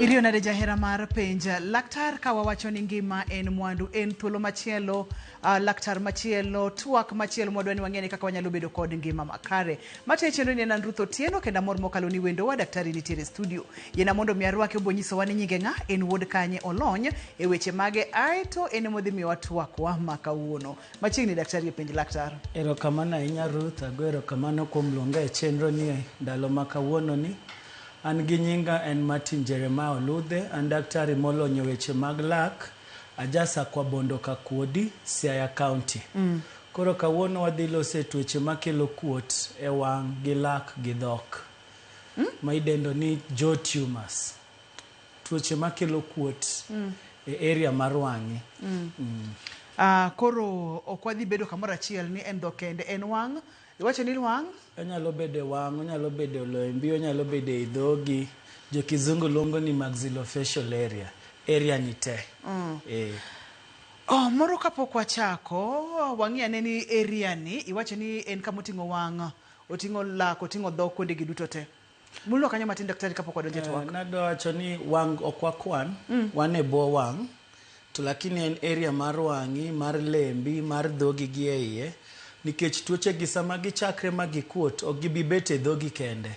Iriyo nade jahera mar penj laktar ka wawacho ni ngima en mwandu en thuolo machielo laktar machielo twak machielo mwadwa ni wang'e ni kaka wanyalo bedo kod ngima makare matayo chenro ni en an Ruth Otieno kendo amor mokalo ni wendowa daktari nitiere e studio yiena mondo mi arwake obonyisowa ni nyinge ng'a en wuod kanye olony e weche mage aeto en emodhi miyowa twakwa ma kawuono machiegni daktari e penj laktar. Erokamano ahinya Ruth, ago erokamano kuom luonga e chenro ni e ndalo ma kawuono ni. An gi nyinga en Martin Jeremiah Oludhe, an daktari molony e weche mag lak, aja Sakwa Bondo Kakuodi, Siaya County. Koro kawuono wadhi loso e tuoche makelo kuot e wang' gi lak gi dhok. Ma idendo ni jaw tumors. Tuoche makelo kuot e area mar wang'i. Koro ok wadhi bedo kamoro achiel ni en dhok kende, en wang'. Iwacho ni wang'? Onyalo bedo e wang', onyalo bedo e lembi, onyalo bedo e dhogi. Jo kizungu luongo ni maxillofacial area. Area ni te. Eh. Oh, moro kapok wachako, wang'i ane ni area ni, iwacho ni en kama oting'o wang', oting'o lak, oting'o dhok, kuonde gi duto te. Mulwa kanyo matin daktari kapok wadonjo e twak. Nadwa wacho ni wang' ok wakwan, wan e bwo wang', to lakini en area mar wang'i, mar lembi, mar dhogi gi e iye, nikech tuoche gi sama gichakre ma gikuot, ok gibi bet e dhogi kende.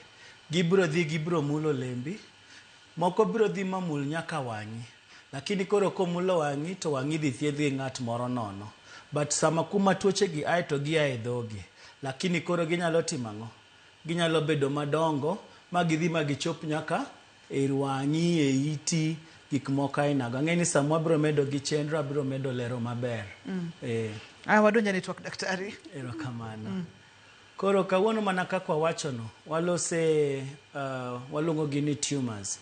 Gibiro dhi gibiro mulo lembi, moko biro dhi mamul nyaka wang'i. Lakini koro komulo wang'i to wang'i idhi thiedh gi ng'at moro nono. But sama kuma tuoche gi ae to gia e dhogi. Lakini koro ginyalo timo ang'o? Ginyalo bedo madongo ma gidhi ma gichop nyaka e wang'i, e iti, gik moko ainago. Ang'e ni sama wabiro medo gi chenro abiro medo lero maber. Eh. Ah, wadonjo ne twak daktari. Erokamano. Koro kawuono mana kaka wawachono, walose waluongo gi ni tumors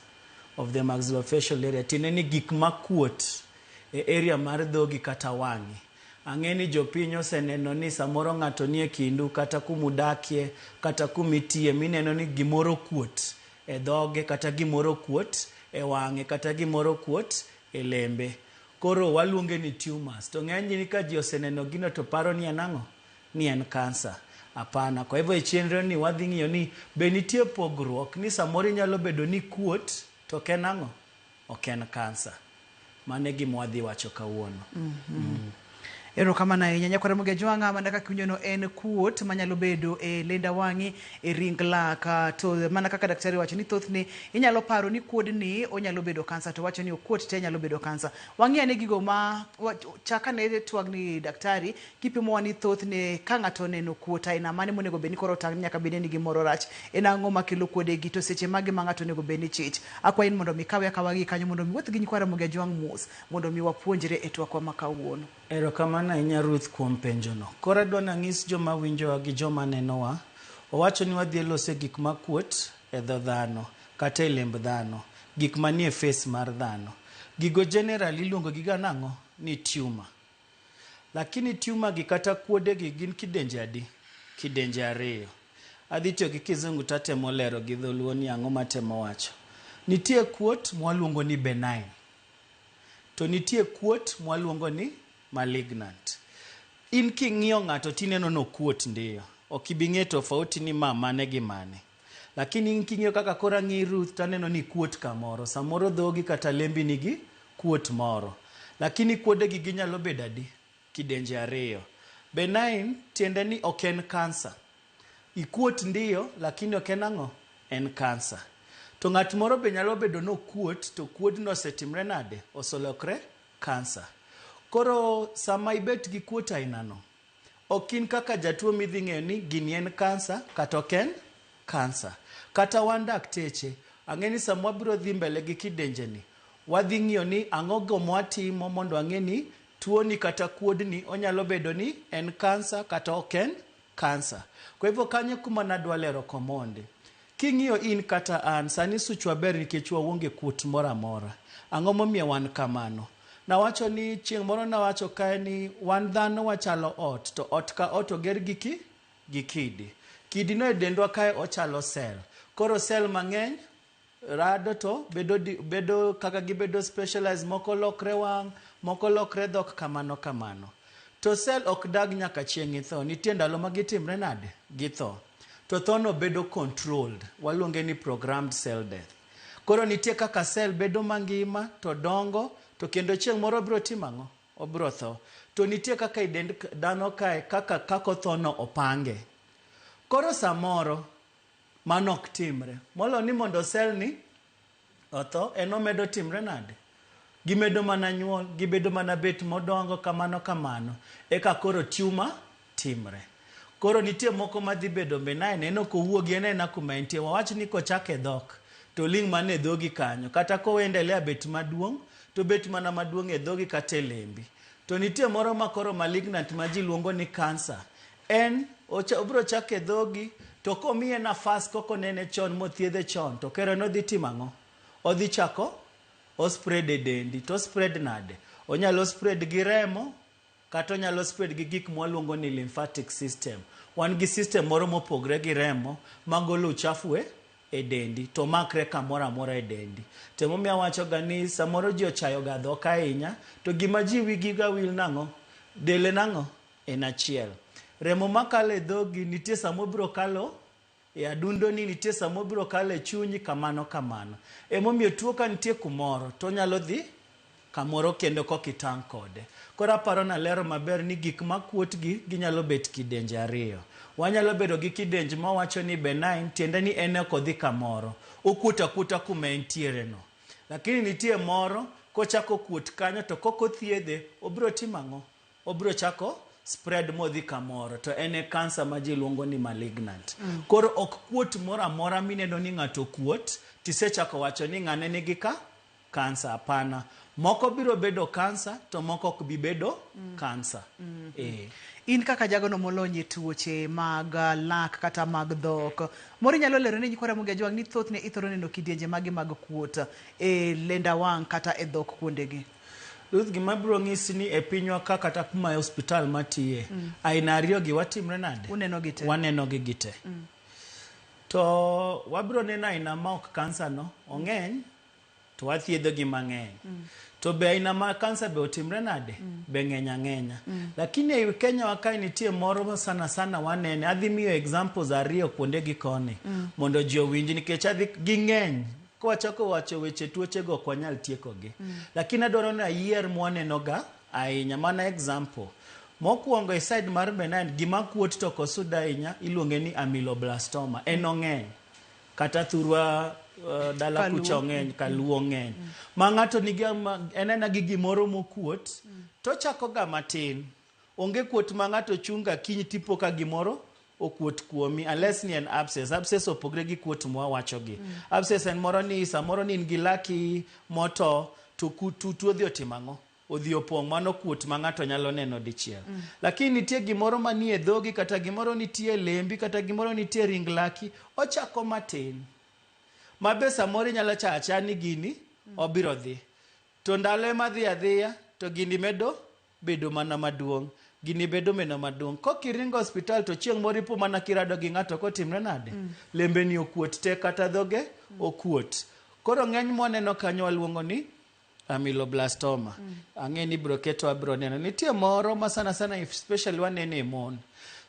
of the maxillofacial area. Tiende ni gik makuot e area mar dhogi kata wang'i. Ang'e ni jopiny oseneno ni samoro ng'ato nie kindu kata kumudakie kata kumitiye mineno ni gimoro kuot e dhoge kata gimoro kuot e wang'e kata gimoro kuot e lembe. Koro waluonge ni tumors. To ng'eny ni ka ji oseneno gino to paro ni en ang'o? Ni en kansa. Hapana. Kwa hivyo e chenro ni wadhi ng'iyo ni be nitie pogruok ni samoro inyalo bedo ni kuot to ok en ang'o? Ok en kansa. Mano e gima wadhi wacho kawuono. Erokamano ahinya nyakwar Ramogi Ajwang'a, mana kaka iwinjono en kuot manyalo bedo e lenda wang'i, e ring lak, to mana kaka daktari owacho ni thothne inyalo paro ni kuodni onyalo bedo kansa to owacho ni okuot te nyalo bedo kansa. Wang'i ane gigo ma chak ane twagni daktari kipimowa ni thothne ka ng'ato oneno kuot aina mane monego bed ni koro otang' ni nyaka bed ni gimoro rach, en ang'o makelo kuodegi to seche mage ma ng'ato onego bed ni chich. Akwayi ni mondo mi ikawe akawa gi kanyo mondo mi wuoth gi nyikwa Ramogi Ajwang' mos mondo mi wapuonjre e twakwa ma kawuono. Erokamano ahinya Ruth kuom penjono. Koro adwa nang'is joma winjowa gi joma nenowa. Owacho ni wadhi lose gik makuot e dho dhano kata e lemb dhano, gik manie face mar dhano. Gigo generally iluongo gi ga nang'o? Ni tumor. Lakini tumor gi kata kuode gi gin kidenje adi? Kidenje ariyo. Adhi tiyo gi kizungu to atemo lero gi dholuo ni ang'o matemo wacho. Nitie kuot mwaluongo ni benign. To nitie kuot mwaluongo ni malignant. In king'iyo ng'ato tineno nokuot ndiyo. Ok ibi ng'e tofauti ni ma mane gi mane. Lakini in king'iyo kaka koro ang'i Ruth taneno ni kuot kamoro. Samoro dhogi kata lembi nigi kuot moro. Lakini kuodegi ginyalo bedo adi? Kidenje ariyo. Benign tiende ni ok en kansa. Ikuot ndiyo lakini ok en ang'o? En kansa. To ng'at moro be nyalo bedo nokuot to kuodno osetimre nade? Oselokre kansa. Koro sama ibet gi kuot ainano, ok in kaka jatuo midhi ng'eyo ni gini en kansa kata ok en kansa. Kata wan dakteche, ang'e ni sama wabiro dhi mbele gi kidenje ni, wadhi ng'iyo ni ang'o go mwatimo mondo wang'e ni tuoni kata kuodni onyalo bedo ni en kansa kata ok en kansa. Kwa hivyo kanyo kuma nadwa lero komondi. King'iyo in kata an, sani suchwa ber nikech waonge kuot moro amora. Ang'o momiyo wan kamano? Nawacho ni chieng' moro nawacho kae ni wan dhano wachalo ot, to ot ka ot oger gi ki? Gi kidi. Kidi no e dendwa kae ochalo cell. Koro cell mang'eny rado to bedo, bedo kaka gibedo specialized, moko lokre wang', moko lokre dhok kamano kamano. To cell ok dag nyaka chieng' itho. Nitie ndalo ma gitimre nade? Githo. To thono bedo controlled. Waluonge ni programmed cell death. Koro nitie kaka cell bedo mangima to dongo to kendo chieng' moro obiro timo ang'o? Obiro tho. To nitie kaka e dend dhano kae kaka kaka othono opange. Koro samoro mano ok timre. Molo ni mondo cell ni otho, en omedo timre nade? Gimedo mana nyuol, gibedo mana bet modongo kamano kamano. Eka koro tumor timre. Koro nitie moko madhi bedo benign, en ok owuogi en aena kuma entie. Wawach ni kochako e dhok, to oling' mana e dhogi kanyo. Kata koendelea bet maduong', to obet mana maduong' e dhogi kata e lembi. To nitie moro ma koro malignant ma ji luongo ni cancer. En obiro chako e dhogi, to komiye nafas kok onene chon mothiedhe chon, to koro en odhi timo ang'o? Odhi chako o spread e dendi. To o spread nade? Onyalo spread gi remo, kata onyalo spread gi gik mwaluongo ni lymphatic system. Wan gi system moro mopogre gi remo magolo uchafu e dendi to makre kamoro amora e dendi. To emomiyo awacho ga ni samoro ji ochayo ga dhok ahinya to gima ji wigi ga wil nang'o? Del en ang'o? En achiel. Remo makalo e dhogi nitie sama obiro kalo e adundoni, nitie sama obiro kalo e chunyi, kamano kamano. Emomiyo tuo ka nitie kumoro to onyalo dhi kamoro kendo kok itang' kode. Koro aparo nalero maber ni gik makuot gi ginyalo bet kidenje ariyo. Wanyalo bedo gi kidenj mawacho ni benign, tiende ni en ok odhi kamoro. Okuot akuota kuma entiere no. Lakini nitie moro kochako kuot kanyo to kok othiedhe, obiro timo ang'o? Obiro chako spread modhi kamoro to en e kansa ma ji luongo ni malignant. Koro ok kuot moro amora mineno ni ng'ato kuot tisechako wacho ni ng'ane nigi ka kansa. Hapana. Moko biro bedo kansa to moko ok bi bedo kansa. In kaka jagono molony e tuoche mag lak kata mag dhok, moro inyalo lero ni nyikwa Ramogi Ajwang' ni thothne ithoro neno kidienje mage mag kuot e lenda wang' kata e dhok kuondegi? Ruth, gima biro nyisi ni e pinywa ka kata kuma e osiptal matiye, aina ariyo gi watimre nade? Uneno gi te. Waneno gi gite. To wabiro neno aina ma ok kansa no, ong'eny, to wathiedho gi mang'eny. To be aina ma kansa be otimre nade? Be ng'eny ang'enya. Lakini ei Kenya wa kae nitie moro ma sana sana wanene. Adhi miyo examples ariyo kuonde gi koni mondo ji owinj nikech adhi ging'eny. Kwachako wacho weche tuoche go ok wanyal tieko gi. Lakini adwaro ni ayier mwaneno ga ahinya. Mana example. Mokwongo e side mar benign, gima kuot to ok osud ahinya iluonge ni ameloblastoma. En ong'eny. Kata thurwa dala kucha ong'eny, kaluo ong'eny. Ma ng'ato nigi en aena gi gimoro mokuot, to ochako ga matin. Onge kuot ma ng'ato chung' ga kiny tipo ka gimoro okuot kuomi, unless ni en abscess. Abscess opogre gi kuot mwawacho gi. Abscess en moro ni samoro ni in gi laki moto to tutu odhi otimo ang'o? Odhi opong', mano kuot ma ng'ato nyalo neno dichiel. Lakini nitie gimoro manie dhogi kata gimoro nitie e lembi kata gimoro nitie e ring laki, ochako matin. Ma be samoro inyalo chayo achaya ni gini obiro dhi. To ndalo ema dhi adhiya to gini medo bedo mana maduong'. Gini bedo mana maduong'. Kok iringo osiptal to chieng' moro ipo mana kirado gi ng'ato kotimre nade? Lembe ni okuot te kata dhoge okuot. Koro ng'eny mwaneno kanyo waluongo ni ameloblastoma. Ang'e ni ibiro keto abiro neno. Nitie moro ma sana sana especially wanene e mon.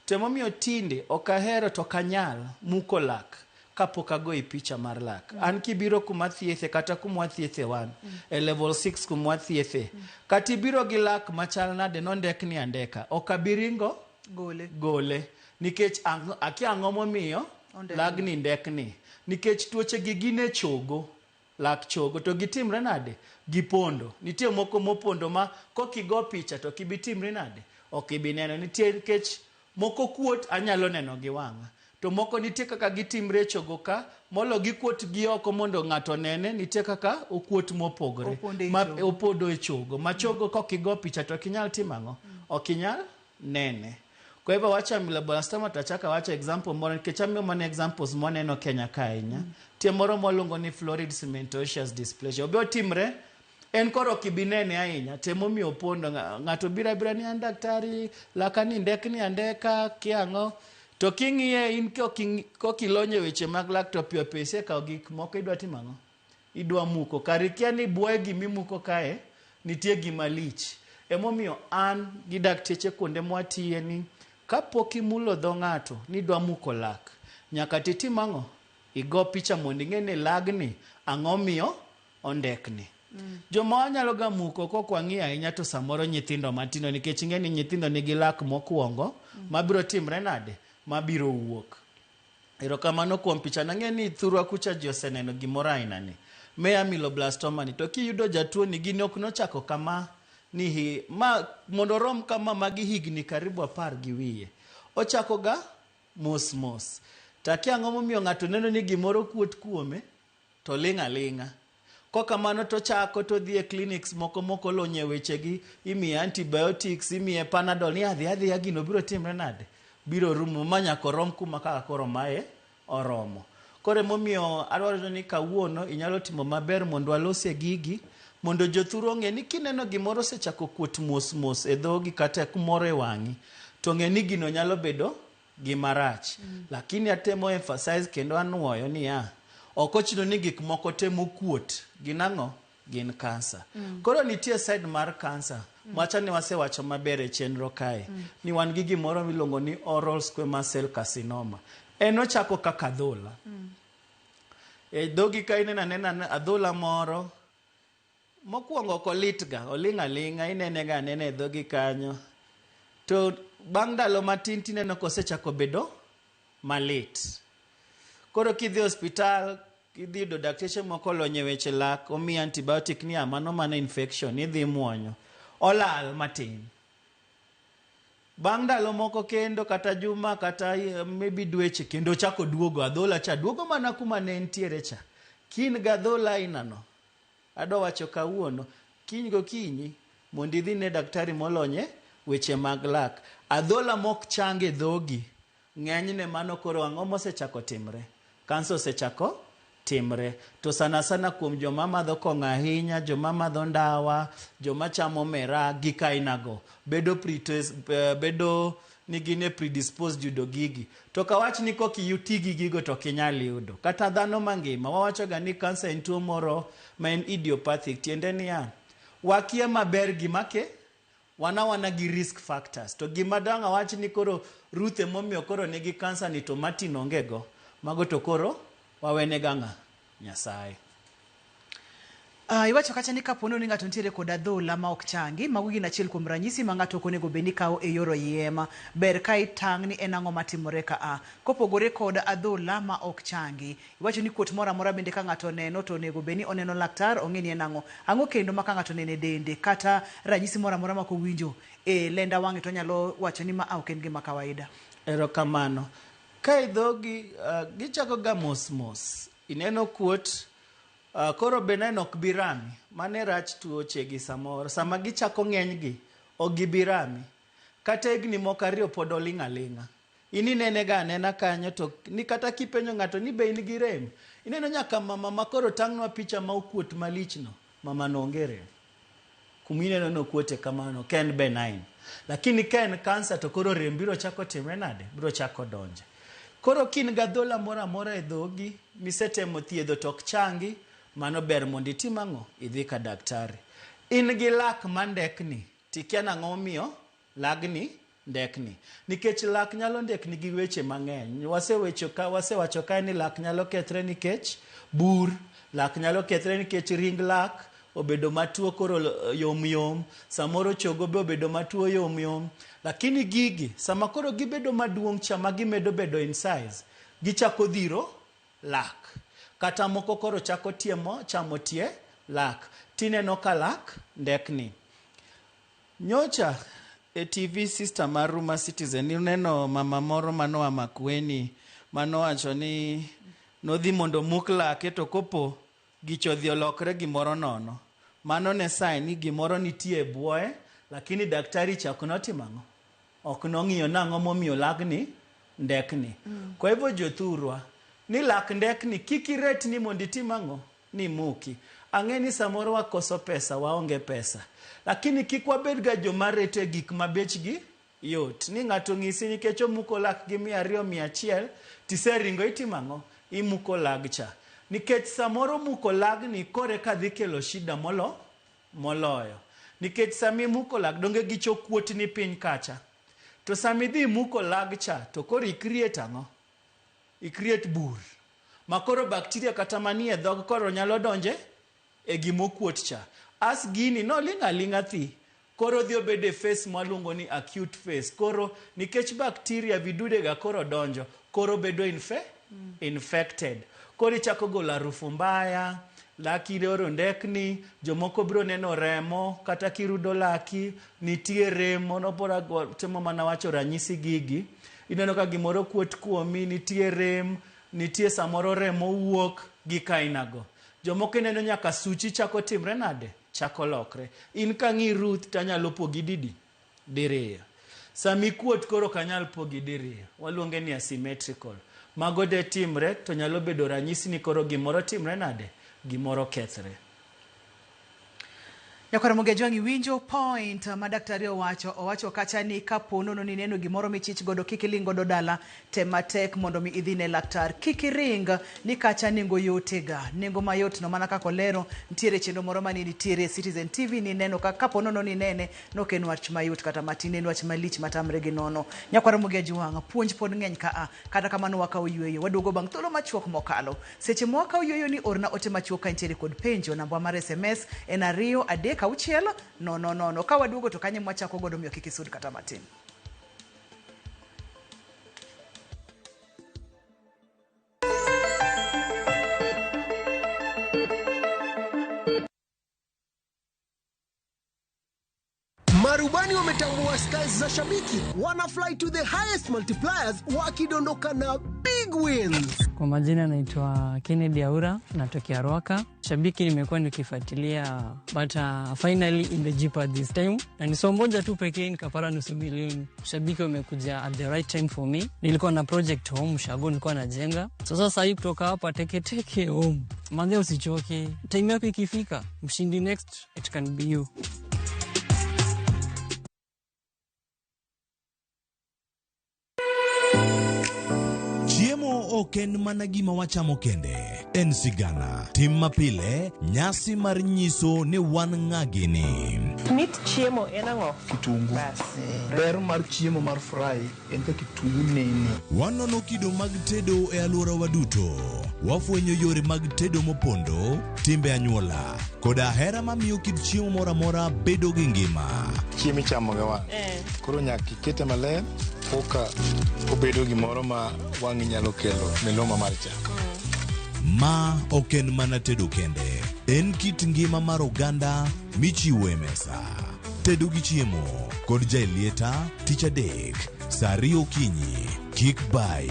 To emomiyo tinde ok ahero to ok anyal muko lak kapok agoyi picha mar lak. An kibiro kuma thiethe kata kuma wathiethe wan e level 6 kuma wathiethe. Kata ibiro gi lak machal nade nondekni andeka. Ok abi ringo Gole. gole. Nikech akia ang'o momiyo lagni ndekni. Nikech tuoche gi gin e chogo. Lak chogo to gitimre nade? Gipondo. Nitie moko mopondo ma kokigo picha to ok ibi timri nade? Ok ibi neno. Nitie nikech moko kuot anyalo neno gi wang'a. To moko nitie kaka gitimre e chogo ka, molo gikuot gi oko mondo ng'ato onene, nitie kaka okuot mopogore. Opondo e Ma chogo. opondo e chogo. Ma chogo kokigo picha to ok inyal timo ang'o? Ok inyal nene. Kwa hivyo wacho ameloblastoma to achako awacho example moro nikech amiyo mana examples mwaneno Kenya ka ahinya. Nitie moro mwaluongo ni florid cementitious dysplasia. Obe otimre, en koro ok ibi nene ahinya. To emomiyo opondo. Ng'ato biro abira ni an daktari, laka ni ndekni andeka, kia ang'o. To king'iye in kok ilony e weche mag lak to piyo piyo isekawo gik moko idwa timo ang'o? Idwa muko. Kar ikia ni bwoye gimimuko kae nitie gima lich. Emomiyo an gi dakteche kuonde mwatiye ni kapok imulo dho ng'ato ni idwa muko lak, nyaka titim ang'o? Igo picha mondo ing'e ni lagni ang'o miyo ondekni. Joma wanyalo ga muko kok wang'iyo ahinya to samoro nyithindo matindo nikech ing'e ni nyithindo nigi lak mokwongo mabiro timre nade? Mabiro wuok. Erokamano kuom picha. Nang'e ni thurwa kucha ji oseneno gimoro aina ni. Me ameloblastoma ni. To kiyudo jatuo ni gini ok nochako kama ni hi, ma mondo orom kama magi higni karibu 10 gi wiye. Ochako ga mos mos. To akia ang'o momiyo ng'ato neno ni gimoro kuot kuome to ling' aling'a. Kokamano to chako to dhi e clinics moko moko olony e wechegi, imiye antibiotics, imiye panadol ni adhi adhiya gino biro timre nade? Biro rumo ma nyaka orom kuma kaka koro mae oromo. Koro emomiyo adwaro ni kawuono inyalo timo maber mondo walosie gigi mondo jothuru ong'e ni kineno gimoro osechako kuot mos mos e dhogi kata kumoro e wang'i to ng'e ni gino nyalo bedo gima rach. Lakini atemo emphasize kendo anuoyo niya, ok ochuno ni gik moko te mokuot gin ang'o? Gin kansa. Koro nitie side mar kansa. Macha ne wasewacho maber e chenro kae. Ni wan gi gimoro miluongo ni oral squamous cell carcinoma. En ochako kaka adhola. E dhogi ka ineno anena adhola moro, mokwongo ok olitga, oling' aling'a, inene ga anena e dhogi kanyo. To bang' ndalo matin tineno kosechako bedo malit. Koro kidhi e osiptal, idhi yudo dakteche moko olony e weche lak, omiyi antibiotic ni mano mana infection, idhi muonyo. Olal matin. Bang' ndalo moko kendo kata juma kata maybe dweche kendo ochako duogo, adhola cha duogo mana kuma ne entiere cha. Kin gi adhola aina no, adwa wacho kawuono, kiny gokinyi mondo idhi ne daktari molony e weche mag lak. Adhola mok chang e dhogi, ng'enyne mano koro ang'o mosechako timre? Kansa osechako timre. To sana sana kuom joma madho kong'o ahinya, joma madho ndawa, joma chamo mera, gik aina go. Bedo, bedo ni gin e predisposed yudo gigi. To kawach ni kok iti gi gigo to ok inyal yudo. Kata dhano mangima, wawacho ga ni kansa en tuo moro ma en idiopathic. Tiende niya, wakia maber gima ke, wan awana gi risk factors. To gima dang' awach ni koro Ruth emomiyo koro nigi kansa ni to Martin onge go. Mago to koro wawene ga ng'a? Nyasaye. Iwacho kacha ni kapo ni ng'ato nitiere kod adhola ma ok changi, mago gin achiel kuom ranyisi ma ng'ato ok onego bed ni kawo e yor oyiem. Ber ka itang' ni en ang'o matimore ka a. Kopogore kod adhola ma ok changi, iwacho ni kuot moro amora bende ka ng'ato oneno to onego bed ni oneno laktar ong'e ni en ang'o. Ang'o kendo ma ka ng'ato oneno e dende kata ranyisi moro amora ma ok owinjo e lenda wang'e to onyalo wacho ni ma ok en gima kawaida. Erokamano. Ka e dhogi, gichako ga mos mos. Ineno kuot, koro benign ok bi rami. Mano e rach tuoche gi samoro. Sama gichako ng'eny gi, ok gibi rami. Kata higni moko 2 pod oling' aling'a. In inene ga anena kanyo to ni kata kipenjo ng'ato ni be in gi rem. Ineno nyaka mama ma koro tang'nwa picha ma okuot malich no. Mama no onge rem. Kuma ineno ni okuote kamano, ka en benign. Lakini ka en kansa to koro rem biro chako timre nade? Biro chako donje. Koro ka in gi adhola moro amora e dhogi, misetemo thiedho to ok changi, mano ber mondo itim ang'o? Idhi ka daktari. In gi lak mandekni, tikia nang'o momiyo lagni ndekni. Nikech lak nyalo ndekni gi weche mang'eny. Wasewacho kae ni lak nyalo kethre nikech bur, lak nyalo kethre nikech ring lak obedo matuo koro yom yom, samoro chogo be obedo matuo yom yom. Lakini gigi, sama koro gibedo maduong' cha ma gimedo bedo in size, gichako dhiro lak. Kata moko koro chako tiemo chamo tie lak. Tineno ka lak ndekni. Nyocha e TV sister maru ma Citizen uneno mama moro manoa Makueni manowacho ni nodhi mondo omuk lake to kopo gicho odhi olokre gimoro nono. Mano ne sign ni gimoro nitie e buoye, lakini daktari cha ok notimo ang'o? Ok nong'iyo nang'o momiyo lagni ndekni. Kwa hivyo jothurwa, ni lak ndekni kik iret ni mondo itim ang'o? Ni muki. Ang'e ni samoro wakoso pesa, waonge pesa. Lakini kik wabed ga joma reto e gik ma bechgi yot. Ni ng'ato ng'isi nikech omuko lak gi 200 100, tiseringo itimo ang'o? Imuko lag cha. Nikech samoro muko lagni kore ka dhi kelo shida moloyo. Nikech sama imuko lag, donge gicho kuot ni piny kacha. To sama idhi imuko lag cha, to koro i create ang'o? I create bur. Ma koro bacteria kata manie dhog koro nyalo donje e gimokuot cha. As gini noling' aling'a thi. Koro odhi obedo e phase mwaluongo ni acute phase. Koro nikech bacteria vidude ga koro donjo, koro bedo infected. Koro ichako golo harufu mbaya, laki oro ndekni, jomoko biro neno remo, kata kirudo laki, nitie rem, mano bora temo mana wacho ranyisi gigi. Ineno ka gimoro kuot kuomi, nitie rem, nitie samoro remo wuok, gik ainago. Jomoko ineno nyaka suchi chako timre nade? Chako lokre. In kang'i Ruth tanyalo pogi didi? Diriyo. Sami kuot koro ok anyal pogi diriyo. Waluonge ni asymmetrical. Mago de timre to nyalo bedo ranyisi ni koro gimoro timre nade? Gimoro kethre. Nyakwar Ramogi Ajwang' iwinjo point ma daktari owacho. Owacho kacha ni kapo nono ni ineno gimoro michich godo kik iling godo dala, tem matek mondo mi idhi ne laktar. Kik iring ni kacha nengo yote ga. Nengo mayot no mana kaka olero, nitiere chenro moro mane nitiere e Citizen TV ni neno ka kapo nono ni nene, nok en wach mayot kata matin, en wach malich matamre gi nono. Nyakwar Ramogi Ajwang', puonj pod ng'eny ka a. Kata kamano wakawo yueyo, waduogo bang' thuolo machuok mokalo. Seche mwakawo yueyo ni orna ote machuok ka intiere kod penjo, namba mar SMS en 2 3 6 0 0. Ka waduogo to kanye mwachako godo miyo kik isud kata matin. Marubani wametambua styles za shabiki, wana fly to the highest multipliers wakidondoka na big wins. Kwa majina naitwa Kennedy Aura, natokea Ruaka. Shabiki nimekuwa nikifuatilia but finally imejipa this time, na ni somo moja tu pekee nikapata 500,000. Shabiki wamekuja at the right time for me. Nilikuwa na project home Ushago, nilikuwa najenga. So sasa hii kutoka hapa teke teke home. Manze usichoke, time yako ikifika, mshindi next it can be you. Chiemo ok en mana gima wachamo kende, en sigana, tim mapile, nyasi mar nyiso ni wan ng'a gini. Mit chiemo en ang'o? Kitungu. Bas. Ber mar chiemo mar fry en ka kitungu nene. Wanono kido mag tedo e alworawa duto. Wafwenyo yore mag tedo mopondo, timbe anyuola, koda hera mamiyo kit chiemo moro amora bedo gi ngima. Chiemo ichamo gi wang'. Koro nyaka ikete maler koka obedo gimoro ma wang'i nyalo kelo miluma mar chak. Ma ok en mana tedo kende, en kit ngima mar oganda michiwo e mesa. Tedo gi chiemo kod Jaelieta tich adek saa 2 okinyi. Kik bai.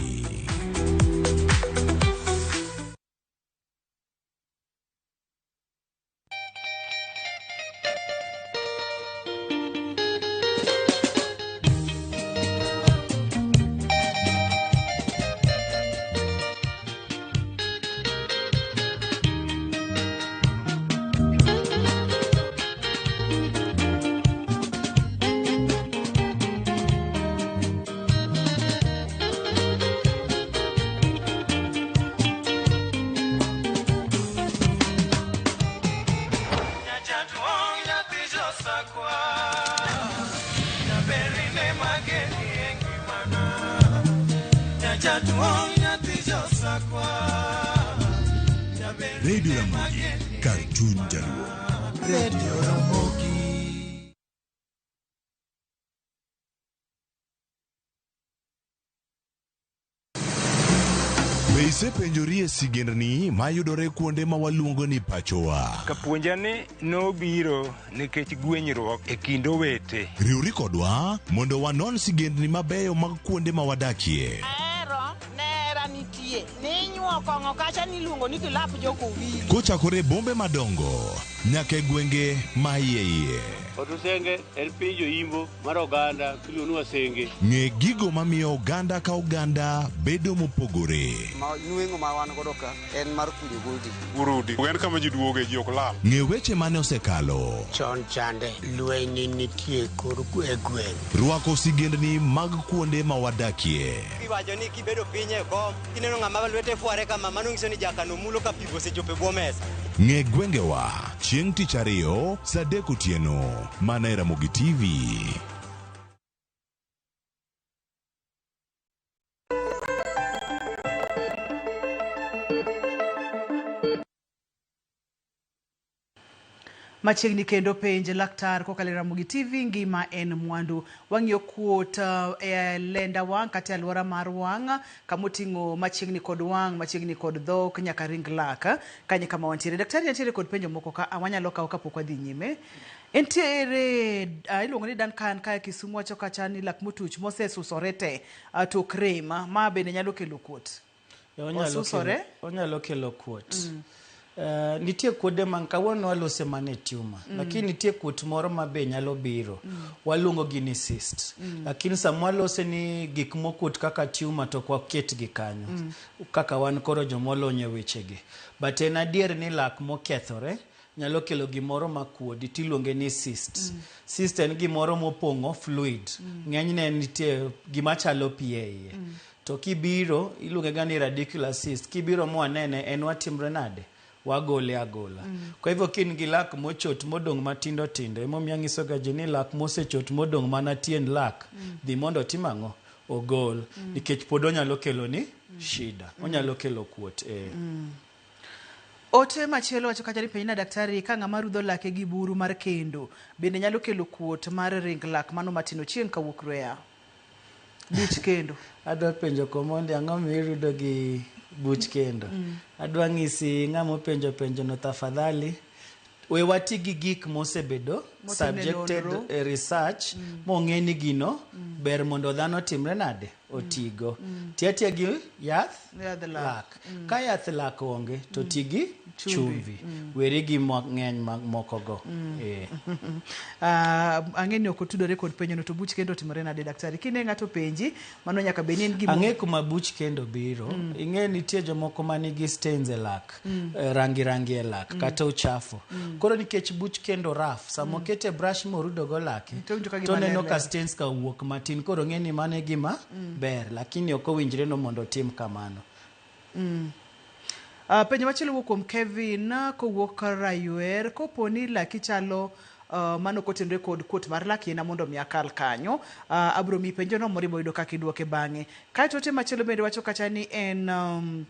Radio Ramogi, kar chuny Jaluo. Radio Ramogi. Be isepenjori e sigendni mayudore kuonde ma waluongo ni pachowa? Kapuonja ni nobiro nikech gwenyruok e kind owete. Riwri kodwa mondo wanon sigendni mabeyo mag kuonde ma wadakie. Ahero nera nitie. Ninyuo kong'o kacha niluongo ni kilap jokowili. Kochakore e bombe madongo nyaka e gwenge ma iye iye. Otusenge en piny joimbo mar oganda miluongo ni Wasenge. Ng'e gigo mamiyo oganda ka oganda bedo mopogore. Ma nweng'o ma wan godo ka en mar kunyo goldi. Urudi. En kama ji duoge ji ok lal. Ng'e weche mane osekalo. Chon chande lweny nitie kor e gweng'. Rwako sigendni mag kuonde ma wadakie. Iwacho ni kibedo piny e kom, kineno ng'ama lwete fware kama, mano nyiso ni jakano mulo ka pi osechopo e bwo mesa. Ng'e gwengewa chieng' tich ariyo saa 3 otieno mana e Ramogi TV. Machiegni kendo penj laktar kokalo e Ramogi TV, ngima en mwandu. Wang'iyo kuot e lenda wang' kata e alwora mar wang' kamoting'o machiegni kod wang', machiegni kod dhok nyaka ring lak. Kanyo kama wantiere. Daktari nitiere kod penjo moko ka wanyalo kawo kapok wadhi nyime. Entiere iluongo ni Duncan kaya Kisumu wacho kacha ni lak motuch mosesusore te to ok rem ma bende nyalo kelo kuot. Osusore? Onyalo kelo kuot. Nitie kuode man kawuono walose mana e tumor. Lakini nitie kuot moro ma be nyalo biro. Waluongo gi ni cyst. Lakini sama walose ni gik mokuot kaka tumor to ok waketgi kanyo. Kaka wan koro jomolony e wechegi. But en adier ni lak mokethore nyalo kelo gimoro makuodi tiluonge ni cyst. Cyst en gimoro mopong'o fluid. Ng'enyne nitie gima chalo pi e iye. To kibiro iluonge ga ni radicular cyst. Kibiro mwanene en watimre nade? Wagole agola. Kwa hivyo ka in gi lak mochot modong' matindo tindo, emomiyo anyiso ga ji ni lak mosechot modong' mana tiend lak, dhi mondo otim ang'o? Ogol. Nikech pod onyalo kelo ni shida. Onyalo kelo kuot. Ote machielo wacho kacha ni penjna daktari ka ng'ama rudho lake gi buru mar kendo bende nyalo kelo kuot mar ring lak mano matin ochieng' kawuok Rweya. Buch kendo. Adwa penjo Komondi ang'o mirudo gi buch kendo. Adwa ng'isi ng'ama openjo penjo no tafadhali we wati gi gik mosebedo subjected e research mong'e ni gino ber mondo dhano otimre nade otigo. Ti atiya gi yath lak. Ka yath lak onge to ti gi chumvi. Weri gi mang'eny moko go. Ang'e ni ok otudore kod penjo no to buch kendo otimore nade daktari? Kine ng'ato penji mano nyaka bed ni en gima Ang'e kuma buch kendo biro. Ing'e nitie jomoko manigi stains e lak, rangi rangi e lak, kata uchafu. Koro nikech buch kendo rough, sama okete brush morudo go lake, to oneno ka stains ka owuok matin. Koro ng'e ni mano e gima ber, lakini ok owinjre no mondo otim kamano. Penjo machielo wuok kuom Kevin kowuok Raywer, kopo ni laki chalo mano kotenore kod kuot mar lak, yiena mondo mi akal kanyo. Abro miyi penjo no moro ibo yudo kaka idwoke bang'e. Kaeto ote machielo bende wacho kacha ni en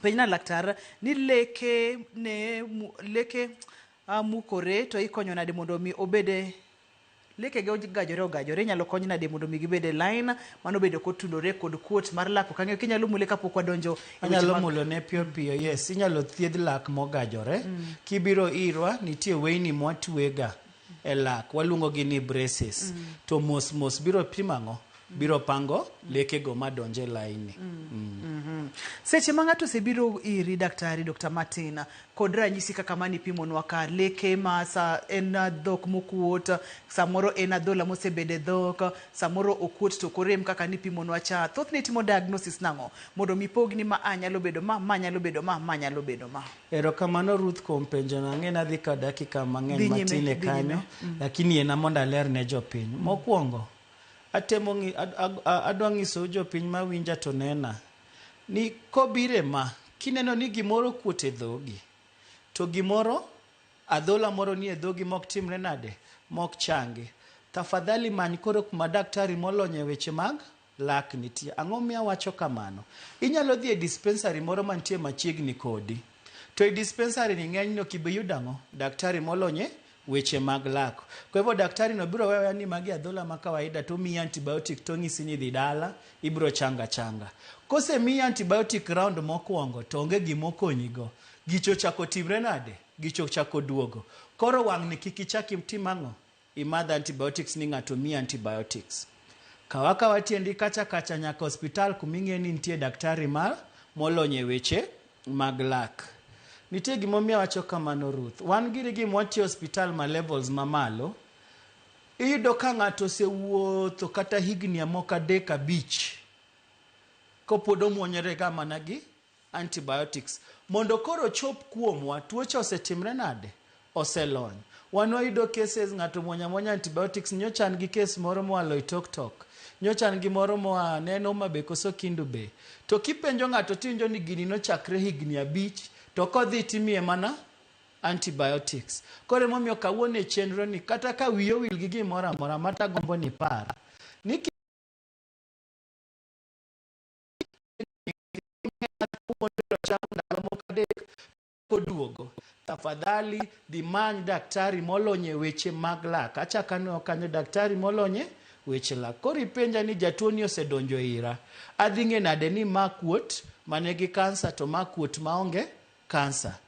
penjna laktar ni leke ne leke mukore to ikonyo nade mondo mi obede lekege ogajore ogajore inyalo kony nade mondo mi gibed e line mano bedo kotudore kod kuot mar lak ok ang'eyo kinyalo mule kapok wadonjo e weche Anyalo mulo ne piyo piyo, yes, inyalo thiedh lak mogajore. Kibiro irwa, nitie weyni mwatwega e lak, waluongo gi ni braces. To mos mos biro timo ang'o? Biro pango lekego madonj e laini. Seche ma ng'ato osebiro iri daktari Dr. Martin kod ranyisi kaka mani ipimonwa ka leke ma sa en dhok mokuot, samoro en adhola mosebedo e dhok, samoro okuot to ok orem kaka nipimonwa cha. Thothne itimo diagnosis nang'o mondo mi pog ni ma a nyalo bedo ma, ma nyalo bedo ma, ma nyalo bedo ma. Erokamano Ruth kuom penjono. Ang'e ni adhi kawo dakika mang'eny matin e kanyo, lakini yiena mondo aler ne jopiny. Mokwongo, atemo ng'i, adwa nyisou jopiny mawinja to nena ni kobire ma kineno ni gimoro okuot e dhogi to gimoro adhola moro nie dhogi mok timre nade mok changi, tafadhali many koro kuma daktari molony e weche mag lak nitie. Ang'o miyo awacho kamano? Inyalo dhi e dispensary moro mantie machiegni kodi. To e dispensary ni ng'enyne ok ibi yudo ang'o? Daktari molony e weche mag lak. Kwa hivyo daktari no biro weyo ni magi adhola ma kawaida to omiyi antibiotic to onyisi ni dhi dala ibiro changa changa. Kosemiyi antibiotic round mokwongo to onge gima okonyigo. Gicho ochako timre nade? Gicho ochako duogo. Koro wang'ni kik ichak itim ang'o? Imadh antibiotics ni ng'ato miyi antibiotics. Kaw akawa tiendi kacha kacha nyaka osiptal kuma ing'e ni nitie daktari ma molony e weche mag lak. Nitie gimomiyo awacho kamano Ruth. Wan giri gi mwatiyo e osiptal ma levels mamalo, iyudo ka ng'ato osewuotho kata higni moko 3 5 kopod omuonyore ga mana gi antibiotics. Mondo koro chop kuomwa, tuocha osetimre nade? Oselony. Wan wayudo cases ng'ato muonyo amuonya antibiotics, nyocha an gi case moro moa Loitoktok, nyocha an gi moro moa ne en Homa Bay koso Kendu Bay. To kipenjo ng'ato tiwinjo ni gini nochakre higni 5 to kodhi timiye mana antibiotics. Koro emomiyo kawuono e chenro ni kata ka wiyi owil gi gimoro amora matagombo ni ipar ni ndalo moko 3 koduogo. Tafadhali dhi many daktari molony e weche mag lak. Achako aneno kanyo daktari molony e weche lak. Koro ipenja ni jatuo ni osedonjo ira. Adhi ng'e nade ni ma kuot manigi kansa to ma kuot maonge kansa.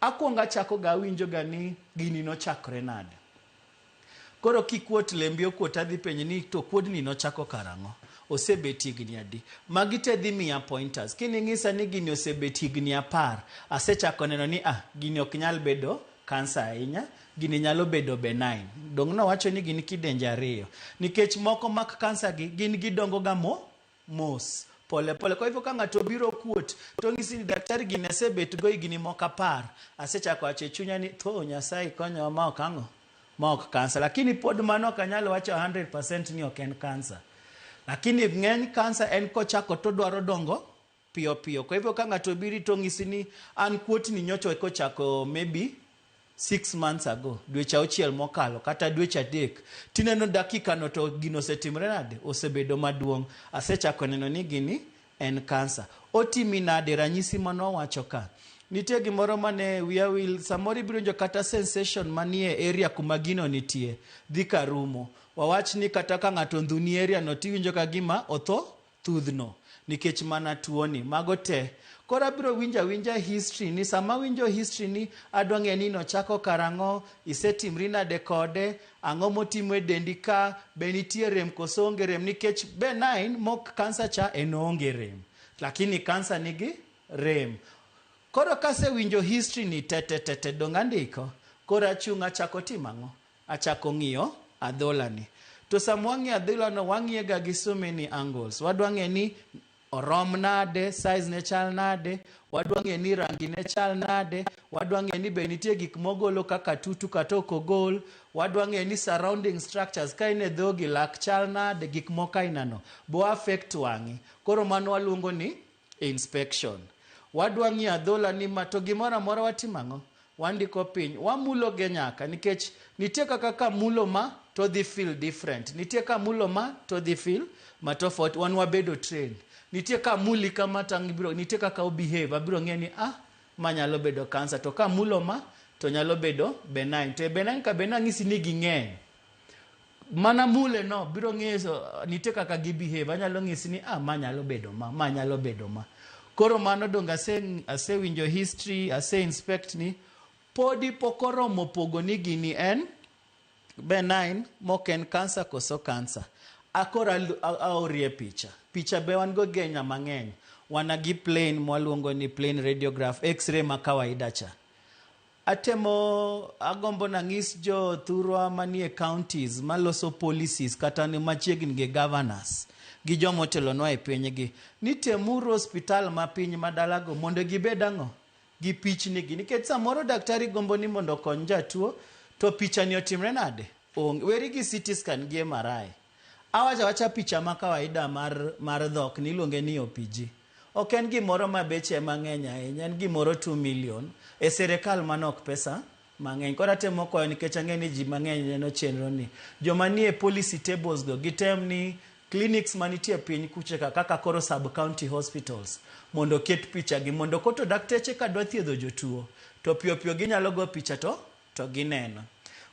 Akuongo achako ga awinjo ga ni gini nochakre nade. Koro kikuot lembi okuot adhi penji ni to kuodni nochako karang'o? Osebet higni adi? Magi te dhi miya pointers. Kining'isa ni gini osebet higni 10, asechako neno ni ah, gini ok nyal bedo kansa ahinya, gini nyalo bedo benign. Dong' nowacho ni gin kidenje 2. Nikech moko mak kansa gi, gin gidongo ga mos, pole pole. Kwa hivyo ka ng'ato obiro kuot, to ng'isi ni daktari gini asebet go higni moko 10. Asechako wacho e chunya ni tho Nyasaye konyowa ma ok ang'o? Ma ok kansa. Lakini pod mano ok anyal wacho 100% ni ok en kansa. Lakini ng'eny kansa en kochako to dwaro dongo piyo piyo. Kwa hivyo ka ng'ato obiri to ng'isi ni an kuotni nyocha kochako maybe 6 months ago, dweche 6 mokalo kata dweche 3, tineno dakika no to gino osetimre nade? Osebedo maduong'. Asechako neno ni gini en kansa. Otimi nade? Ranyisi manowacho ka. Nitie gimoro mane wiya wil, samoro ibiro winjo kata sensation manie area kuma gino nitie, dhi karumo. Wawach ni kata ka ng'ato ondhuni area no tiwinjo ka gima otho thudhno, nikech mana tuoni, mago te. Koro abiro winjo awinja history ni, sama awinjo history ni, adwa ng'eyo ni nochako karang'o, isetimri nade kode, ang'o motimo e dendi ka, be nitie rem koso onge rem, nikech benign mok kansa cha en oonge rem, lakini kansa nigi rem. Koro kasewinjo history ni te te te te, dong' andiko, koro achung' achako timo ang'o? Achako ng'iyo adhola ni. To sama wang'iyo adhola no, wang'iye ga gi so many angles. Wadwa ng'e ni orom nade, size ne chal nade, wadwa ng'e ni rangi ne chal nade, wadwa ng'e ni be nitie gik mogolo kaka tutu kata ok ogol, wadwa ng'e ni surrounding structures ka in e dhogi lak chal nade, gik moko aina no, bo affect wang'i. Koro mano waluongo ni inspection. Wadwa ng'iyo adhola ni ma to gimoro amora watimo ang'o? Wandiko piny, wamulo ge nyaka, nikech nitie kaka ka mulo ma to dhi feel different, nitie ka mulo ma to dhi feel ma tofauti. Wan wabedo trained. Nitie ka muli kama to ang' ibiro, nitie kaka o behave, abiro ng'eyo ni ah, ma nyalo bedo cancer, to ka mulo ma to nyalo bedo benign. To e benign ka benign ng'isi ni ging'eny. Mana mule no biro ng'iso nitie kaka gi behave, anyalo ng'isi ni ah, ma nyalo bedo ma, ma nyalo bedo ma. Koro mano dong asewinjo history, ase inspect ni, podi pok oromo pogo ni gini en benign mok en cancer koso cancer. Akoro aorie picha. Picha be wan go genya mang'eny. Wana gi plain mwaluongo ni plain radiograph, x-ray ma kawaida cha. Atemo agombo nang'is jo thurwa manie counties maloso policies kata ni machiegni gi governors gi joma otelonwa e pinygi ni temuru hospital ma piny madalago mondo gibed ang'o gi pichni gi, nikech samoro daktari gombo ni mondo okony jatuo to picha ni otimre nade? Onge. Weri gi CT scan gi MRI. Awacho awacha picha ma kawaida mar dhok ni iluonge ni OPG. Ok en gimoro ma beche mang'eny ahinya, en gimoro 2 million. E sirikal mano ok pesa mang'eny. Koro atemo kwayo nikech ang'eyo ni ji mang'eny neno chenro ni. Joma nie policy tables go gitem ni clinics manitie piny kuche ka kaka koro sub county hospitals mondo oket picha gi mondo koto dakteche ka dwa thiedho jotuo to piyo piyo ginyalo go picha to gineno.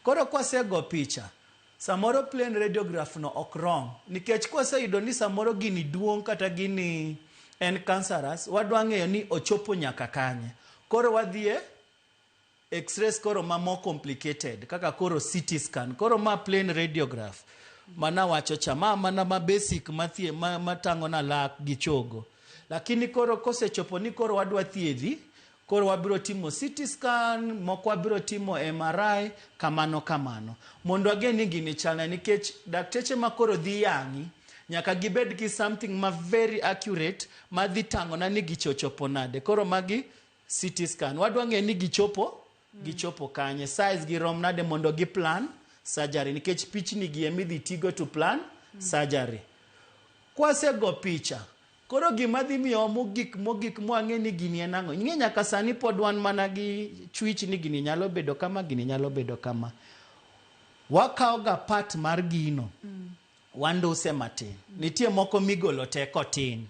Koro kwasego picha, samoro plain radiograph no ok rom, nikech kwaseyudo ni samoro gini duong' kata gini en cancerous, wadwa ng'eyo ni ochopo nyaka kanye. Koro wadhi e x-rays koro ma more complicated kaka koro CT scan. Koro ma plain radiograph mana wacho cha, ma mana ma basic mathie matang'o na lak gi chogo. Lakini koro kosechopo ni koro wadwa thiedhi, koro wabiro timo CT scan, moko wabiro timo MRI, kamano kamano. Mondo wageni ni gini chalna, nikech dakteche ma koro dhi yang'i, nyaka gibed gi something ma very accurate ma dhi tang'ona ni gichochopo nade. Koro magi CT scan. Wadwa ng'eyo ni gichopo kanye, size gi rom nade mondo gi plan surgery, nikech pichni gi ema idhi tigo to plan surgery. Kwasego picha, koro gima dhi miyowa mogik mwang'e ni gini en ang'o. Ing'e nyaka sani pod wan mana gi chwich ni gini nyalo bedo kama, gini nyalo bedo kama. Wakawo ga part mar gino, wanduse matin. Nitie moko migolo te kotin.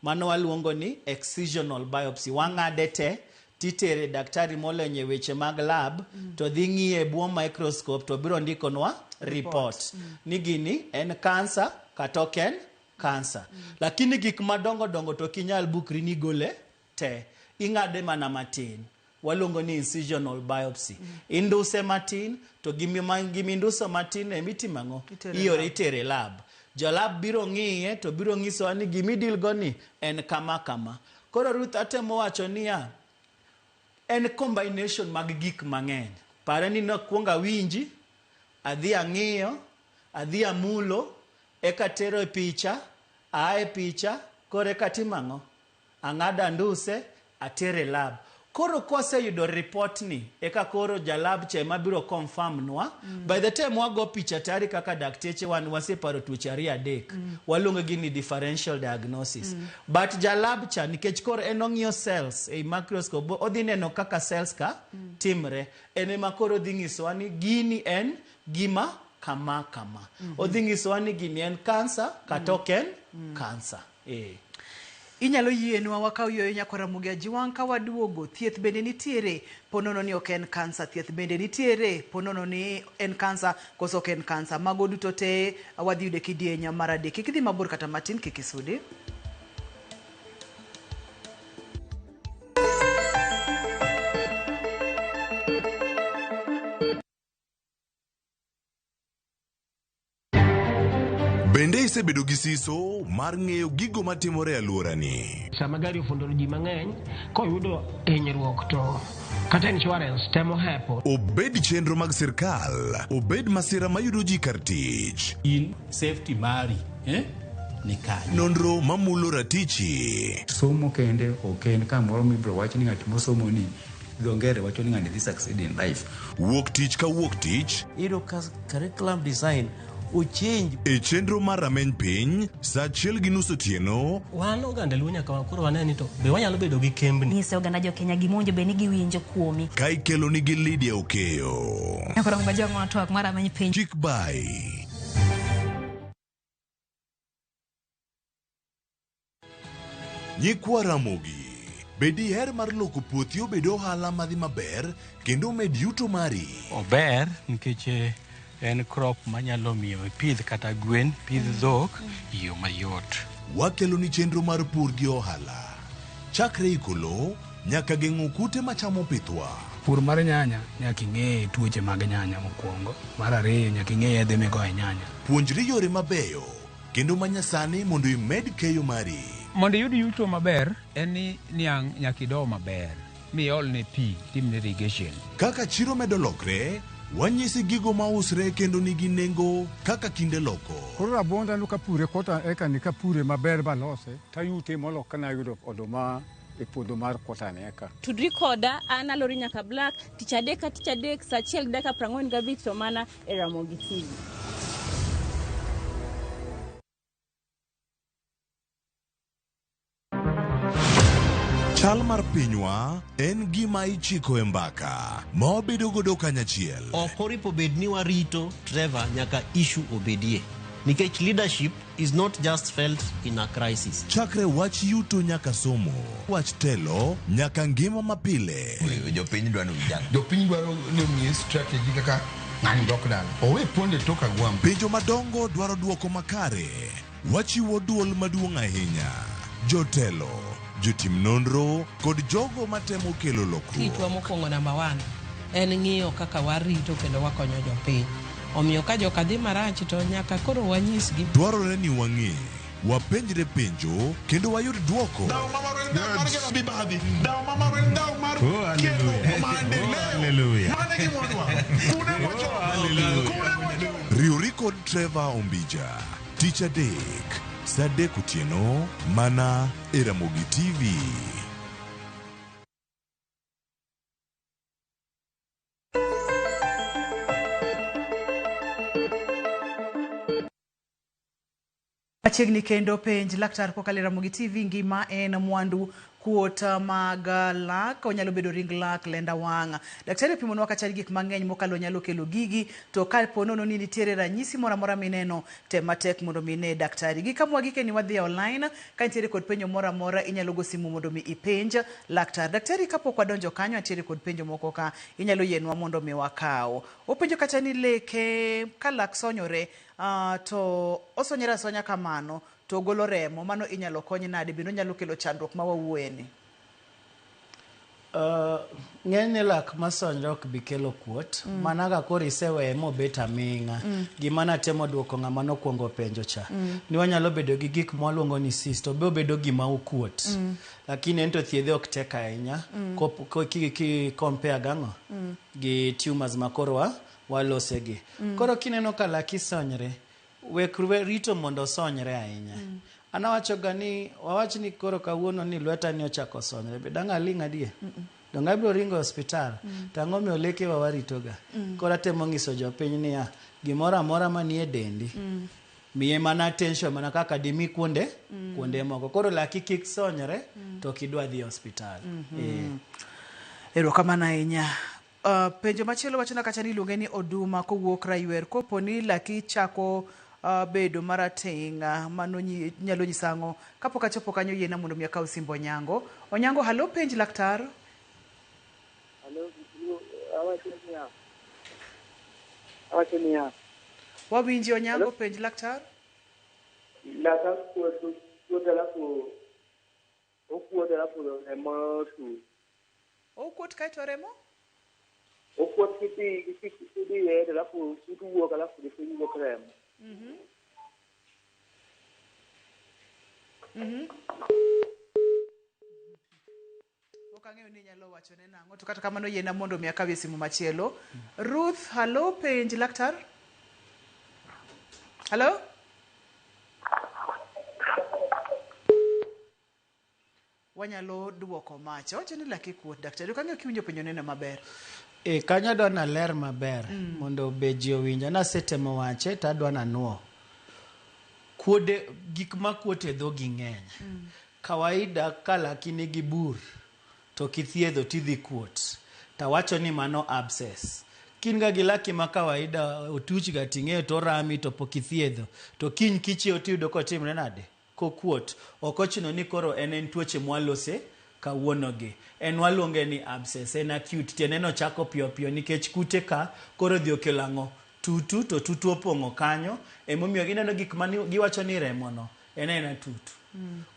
Mano waluongo ni excisional biopsy. Wang'ade te Titere daktari molony e weche mag lab to dhi ng'iye e bwo microscope to biro ndikonwa report ni gini en kansa kata ok en kansa. Lakini gik madongo dongo to ok inyal bukri ni igole te. Ing'ade mana matin. Waluongo ni incisional biopsy. Induse matin to giminduso matin ema itimo ang'o? Itere Iore lab. itere lab. Jolab biro ng'iye to biro nyisowa ni gimidil go ni en kama kama. Koro Ruth atemo wacho niya, en combination mag gik mang'eny. Pare ni nakwongo awinji, adhi ang'iyo, adhi amulo, eka tero e picha, aa e picha, koro eka atimo ang'o? Ang'ado anduse, atere lab. Koro kwaseyudo report ni, eka koro jalab cha ema biro confirm nwa. By the time wago picha tayari kaka dakteche wan waseparo tuoche ariyo adek. Waluongo gi ni differential diagnosis. But jalab cha nikech koro en ong'iyo cells ei microscope, odhi neno kaka cells ka timre. En ema koro odhi nyisowa ni gini en gima kama kama. Odhi nyisowa ni gini en kansa kata ok en kansa. Inyalo yienwa wakaw yueyo nyakwa Ramogi Ajiwang' ka waduogo. Thieth bende nitiere ponono ni ok en kansa. Thieth bende nitiere ponono ni en kansa koso ok en kansa. Mago duto te wadhi yudo e kidieny mar adek. Kik idhi mabor kata matin, kik isudi. Bende isebedo gi siso mar ng'eyo gigo matimore e alworani? Sama gari ofundo ji mang'eny, koyudo hinyruok to kata insurance temo hepo. Obed chenro mag sirkal, obed masira mayudo ji kar tich. In safety mari ni kanye? Nonro mamulo ratichi. Somo kende ok en kamoro mibiro wach ni ng'at mosomo ni dho ngere wacho ni ng'ani dhi succeed in life. Wuok tich ka wuok tich. Iyudo ka curriculum design ochange. E chenro mar rameny piny, saa achiel gi nus otieno. Wan oganda Luo nyaka koro wane ni to be wanyalo bedo gi kembni. Nyise oganda jo Kenya gima owinjo bed ni giwinjo kuomi. Ka ikelo nigi Lydia Okeyo. Nyakoro Majong'o twak mar rameny piny. Kik bai. Nyikwa Ramogi, be diher mar loko puothi obed ohala madhi maber kendo omed yuto mari? Ober nikech en crop manyalo miyo ipidh kata gwen, pidh dhok e yo mayot. Wakelo ni chenro mar pur gi ohala. Chakre iko lowo nyaka geng'o kute machamo pithwa. Pur mar nyanya nyaka ing'e tuoche mag nyanya mokwongo. Mar ariyo nyaka ing'e yedhe migoyo e nyanya. Puonjri yore mabeyo kendo manyasani mondo imed keyo mari. Mondo iyud yuto maber en ni niang' nyaka ido maber miolne pi timne irrigation. Kaka chiro medo lokre, wanyisi gigo mausre kendo nigi nengo kaka kinde loko. Koro rabuonda no kapure kota eka ni kapure maber balose tayute molo kana ayudo oduma e puodho mar kota ni eka. Tudri koda an Alori Nyaka Black tich adek ka tich adek saa achiel gi dakika 45 to mana e Ramogi TV. Chal mar pinywa en gima ichiko e mbaka ma wabedo godo kanyachiel. Ok oripo bed ni warito Trevor nyaka issue obedie. Nikech leadership is not just felt in a crisis. Chakre wach yuto nyaka somo, wach telo nyaka ngima mapile. Jopiny dwaro ni ujang. Jopiny dwaro ni omiye strategy kaka ng'ani dok dala. Owe ponde tok agwambo. Penjo madongo dwaro duoko makare. Wachiwo duol maduong' ahinya. Jotelo, jotim nonro kod jogo matemo kelo lokruok. Tichwa mokwongo namba 1 en ng'iyo kaka warito kendo wakonyo jopiny. Omiyo ka joka dhi marach to nyaka koro wanyisgi. Dwarore ni wang'e, wapenjre penjo kendo wayud duoko. Riwri kod Trevor Ombija, tich adek, saa adek otieno, mana e Ramogi TV. Machiegni kendo penj laktar kokalo e Ramogi TV ngima en mwandu. kuot mag lak, onyalo bedo ring lak, lenda wang'. Daktari opimonwa kacha gik mang'eny mokalo nyalo kelo gigi, to ka po nono ni nitiere ranyisi moro amora mineno, tem matek mondo mi ine daktari. Gi kama wagike ni wadhi e online, ka nitiere kod penjo moro amora inyalo go simu mondo mi ipenj laktar. Daktari, kapok wadonjo kanyo, antiere kod penjo moko ka inyalo yienwa mondo mi wakaw. Openjo kacha ni leke ka lak sonyore, to osonyore asonya kamano to golo remo, mano inyalo kony nade, bende onyalo kelo chandruok ma wawuoye ni? Ng'enyne lak masonyre ok bi kelo kuot. Mana ka koro iseweye mobet aming'a. Gima natemo duoko ng'ama nokwongo penjo cha. Ni wanyalo bedo gi gik mwaluongo ni cyst, to be obedo gima okuot. Lakini en to thiedhe ok tek ahinya. Ki compare gang'o? Gi tumors ma koro walosegi. Koro kineno ka laki sonyre, wek rito mondo osonyre ahinya. An awacho ga ni, wawach ni koro kawuono ni lweta ni ochako sonyre, be dang' aling' adier? Donge abiro ringo e osiptal? To ang'o miyo lekewa waritoga? Koro atemo nyiso jopiny niya, gimoro amora manie dendi, miye mana attention mana kaka dimi kuonde kuonde moko. Koro laki kik sonyre to ok idwa dhi e osiptal. Erokamano ahinya. Penjo machielo wachona kacha ni iluonge ni Oduma kowuok Raywer. Kopo ni laki chako bedo marateng', mano nyalo nyisa ang'o? Kapok achopo kanyo, yiena mondo mi akaw simb Onyango. Onyango, halo, penj laktar. Halo, awacho niya. Wawinji Onyango, penj laktar. Laka kuot alafu okuot alafu remo tu. Okuot kaeto remo? Okuot kidhi kidhi alafu tutu wuok alafu piny wuok remo. Ok ang'eyo ni inyalo wachone nang'o, to kata kamano yiena mondo mi akawie simu machielo. Ruth, halo, penj laktar. Halo? Wanyalo duoko macha. Wacho ni lake kuot, daktari. Ok ang'eyo kiwinjo penjo neno maber. Kanyo adwa naler maber mondo be ji owinja. Nasetemo wache to adwa nanuo. Kuode, gik makuot e dhogi ng'eny. Kawaida ka laki nigi bur to kithiedho tidhi kuot. Tawacho ni mano abscess. Kin ga gi laki ma kawaida otuch ga ting'eyo to orami to pok ithiedho. To kiny kichiewo tiyudo kotimre nade? Kokuot. Ok ochuno ni koro en tuoche mwalose kawuono gi. En waluonge ni abscess, en acute. Tiende no chako piyo piyo nikech kute ka koro dhi okelo ang'o? Tutu, to tutu opong'o kanyo. Emomiyo ineno gik mani giwacho ni remo no, en aena tutu.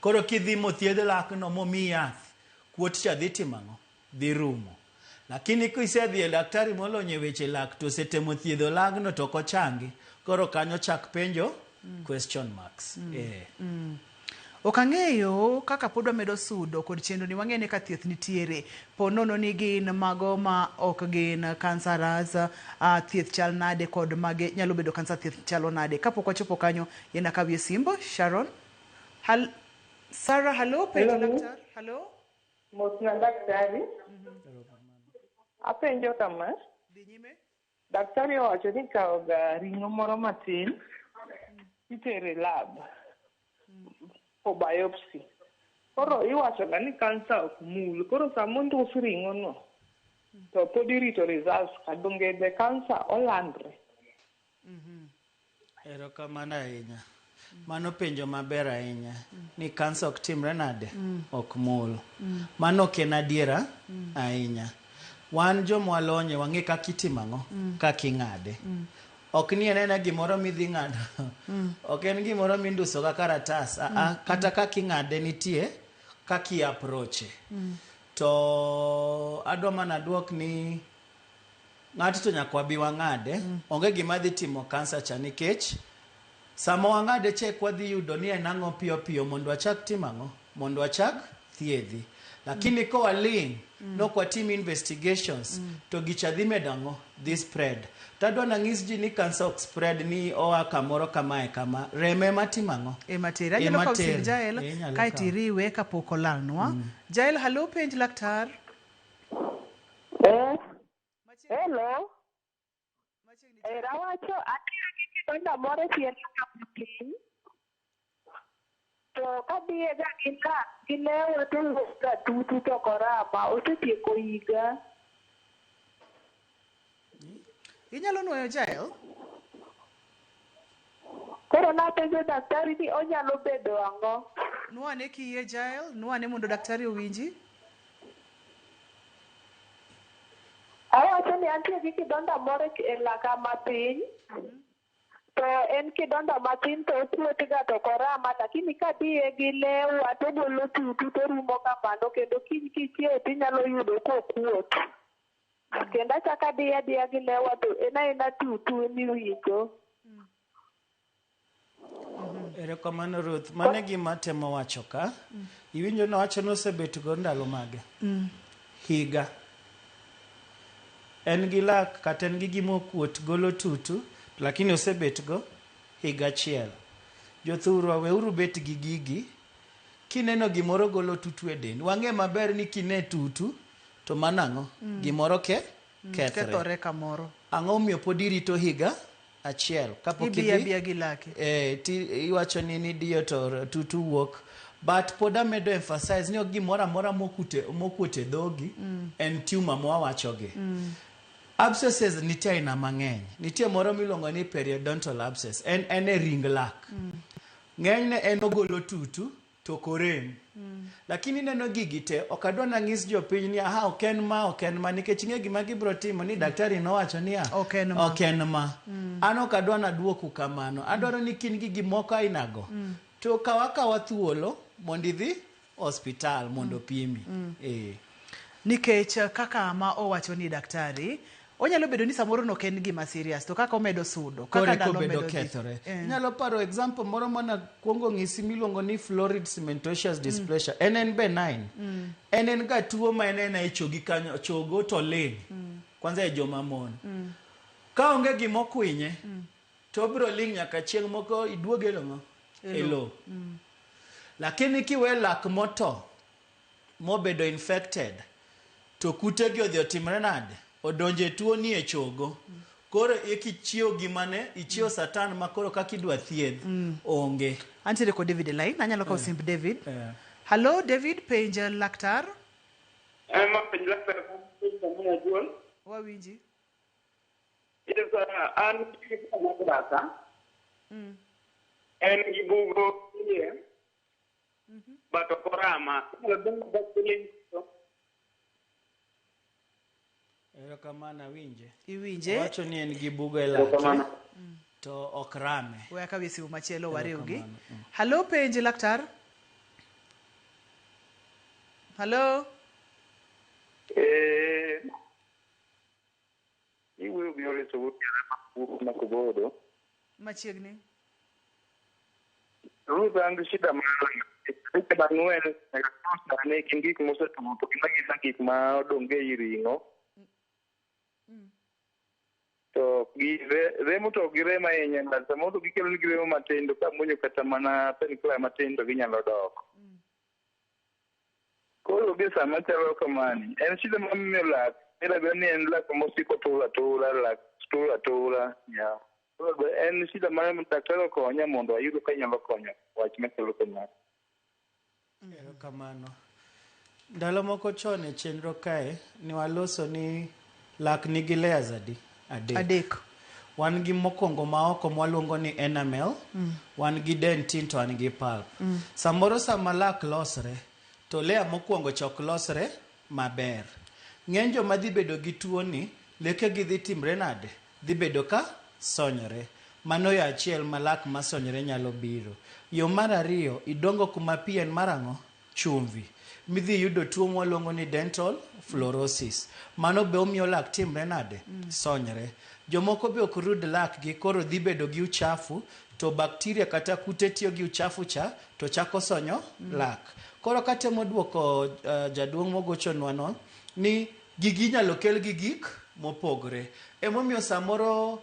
Koro kidhi mothiedh lakno momiyi yath, kuot cha dhi timo ang'o? Dhi rumo. Lakini kisedhi e daktari molony e weche lak to osetemo thiedho lagno to ok ochangi, koro kanyo chak penjo question marks. Ok ang'eyo kaka pod wamedo sudo kod chenro ni, wang'e ni ka thieth nitiere, po nono ni gin mago ma ok gin cancerous, thieth chal nade kod mage nyalo bedo kansa, thieth chalo nade. Kapok wachopo kanyo, yiena kawie simbo. Sharon? Sarah, hello, penjo laktar. Hello? Mosna daktari. Apenjo kama. Dhi nyime. Daktari owacho ni kawo ga ring'o moro matin itere lab for biopsy. Koro iwacho ga ni kansa ok mul. Koro sama ondus ring'o no to pod irito results ka donge be kansa olandre. Erokamano ahinya. Mano penjo maber ahinya. Ni kansa ok timre nade? Ok mul. Mano ok en adiera ahinya. Wan joma walonye wang'e kaka itimo ang'o? Kaka ing'ade. Ok ni en ena gimoro midhi ng'ado. Ok en gimoro minduso ka karatas. Kata kaka ing'ade nitie kaka i approach. To adwa mana duok ni ng'ato to nyaka wabi wang'ade. Onge gima dhi timo kansa cha nikech sama wang'ade chek wadhi yudo ni en ang'o piyo piyo mondo wachak timo ang'o? Mondo wachak thiedhi. Lakini ka waling' nok watim investigations to gicha dhi medo ang'o? Dhi spread. To adwa nang'is ji ni kansa ok spread ni oa kamoro kamae kama. Remo ema timo ang'o? Ema tere. Anyalo kawo simb Jael kaeto iriwe kapok olalnwa. Jael, hallo, penj laktar. Hello. Awacho atiyo gi kidonda moro e tienda kapiny. To kadiye ga gi lak gi lewa to owuok ga tutu to ok orama. Osetieko higa. Inyalo nuoyo Jael? Koro napenjo daktari ni onyalo bedo ang'o? Nuane kiyie Jael, nuane mondo daktari owinji. Awacho ni antie gi kidonda moro e laka mapiny. To en kidonda matin to okuot ga to ok orama lakini kadiye gi lewa to ogolo tutu to orumo kamano kendo kiny kichiewo tinyalo yudo kokuot. Kendo achako adiye adiya gi lewa to en aena tutu emiwinjo. Erokamano Ruth. Mano e gima atemo wacho ka. Iwinjo nowacho ni osebet go ndalo mage? Higa. En gi lak kata en gi gima okuot golo tutu lakini osebet go higa achiel. Jothurwa weuru bet gi gigi. Kineno gimoro golo tutu e dendi, wang'e maber ni kine tutu to mano ang'o? Gimoro ke kethre. Kethore kamoro. Ang'o omiyo pod irito higa achiel kapok Ibiyo idhi abiya gi laki. Eh, ti iwacho ni nidiyo to tutu wuok but pod amedo emphasize ni ok gimoro amora mokute mokuot e dhogi en tumor mwawachogi. Abscesses nitie aina mang'eny. Nitie moro miluongo ni periodontal abscess. En en e ring lak. Ng'enyne en ogolo tutu to ok orem. Lakini ineno gigi te, ok adwa nang'is jopiny ni aha ok en ma, ok en ma, nikech ing'e gima gibiro timo ni daktari nowacho niya, Ok en ma. ok en ma. An ok adwa naduoku kamano. Adwaro ni kin gi gimoko ainago. To kaw akawa thuolo mondo idhi osiptal mondo opimi. Eh. Nikech kaka ma owacho ni daktari, onyalo bedo ni samoro no ok en gima serious to kaka omedo sudo, kaka Kore ndalo kobedo medo dhi. kethore. Eh. Inyalo paro example moro mana kuongo ng'isi miluongo ni florid cementitious dysplasia. En en benign. En en ga tuo ma en ena e chogi kanyo, chogo to ling. Kwanza e joma mon. Ka onge gima okwinye, to obiro ling nyaka chieng' moko iduoge e lo. E lo. Lakini kiwe lak moto mobedo infected to kute gi odhi otimre nade? Odonje tuo ni e chogo. Koro ikichiewo gimane, ichiewo satan ma koro kaka idwa thiedh onge. Antiere kod David e line, anyalo kawo simb David. Hello David, penj laktar. Ma penj laktar penj Wawinji. Yes, an gi laka. En gi bugo iye. But ok orama. Erokamano awinje. Iwinje. Owacho ni en gi bugo e lake to ok rame. We akawie simu machielo wariwgi. Erokamano. Hello penj laktar. Hello. Eh, iwuoyo gi Oris Owuor Makobodo. Machiegni. Ruth an gi shida mar weche mang'wen nyaka koro sani gin gik mosetuo to gima nyisa gik ma odong' e i ring'o. To gi remo to ok girem ahinya but samoro to gikelo ni giremo matin to kamuonyo kata mana painkiller matin to ginyalo dok. Koro gi sama chalo kamani, en shida mamiyo lak irabedo ni en lak mosiko tur atura, lak tur atura. Yeah. Koro en shida mane daktari okonya mondo ayud ka inyalo konyo wach machalo kama. Erokamano. Ndalo moko chon e chenro kae, ne waloso ni lak nigi layers adi? Adek. Adek. Wan gi mokwongo maoko mwaluongo ni enamel, wan gi dentin to wan gi pulp. Samoro sama lak losre, to layer mokwongo cha ok losre maber. Ng'eny joma dhi bedo gi tuo ni, lekegi dhi timre nade? Dhi bedo ka sonyore. Mano yo achiel ma lak masonyore nyalo biro. Yo mar ariyo, idongo kuma pi en mar ang'o? Chumvi. Midhi yudo tuo mwaluongo ni dental fluorosis. Mano be omiyo lak timre nade? Sonyre. Jomoko be ok rud lakgi koro dhi bedo gi uchafu to bakteria kata kute tiyo gi uchafu cha to chako sonyo lak. Koro katemo duoko jaduong' mogochonwa no ni gigi inyalo kel gi gik mopogre. Emomiyo samoro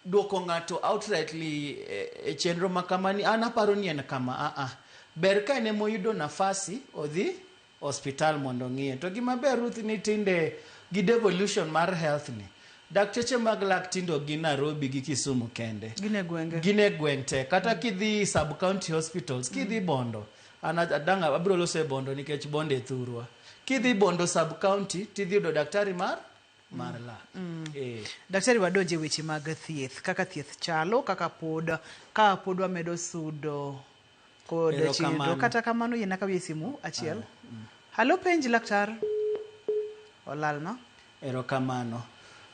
duoko ng'ato outrightly e chenro ma kamani an aparo ni en kama a a. Ber ka en emoyudo nafasi odhi hospital mondo ong'iye. To gima ber Ruth ni tinde gi devolution mar health ni, Dakteche mag lak tinde ok gin Nairobi gi Kisumu kende. Gin e gwenge. Gin e gweng' te. Kata kidhi sub county hospitals, kidhi Bondo, an adang' abiro loso e Bondo nikech Bondo e thurwa. Kidhi Bondo sub county, tidhi yudo daktari mar mar lak. Eh. Daktari wadonje weche mag thieth, kaka thieth chalo, kaka pod ka pod wamedo sudo kod chenro. Erokamano. Kata kamano yiena kawiye simu achiel. Halo penj laktar. Olalna. Erokamano.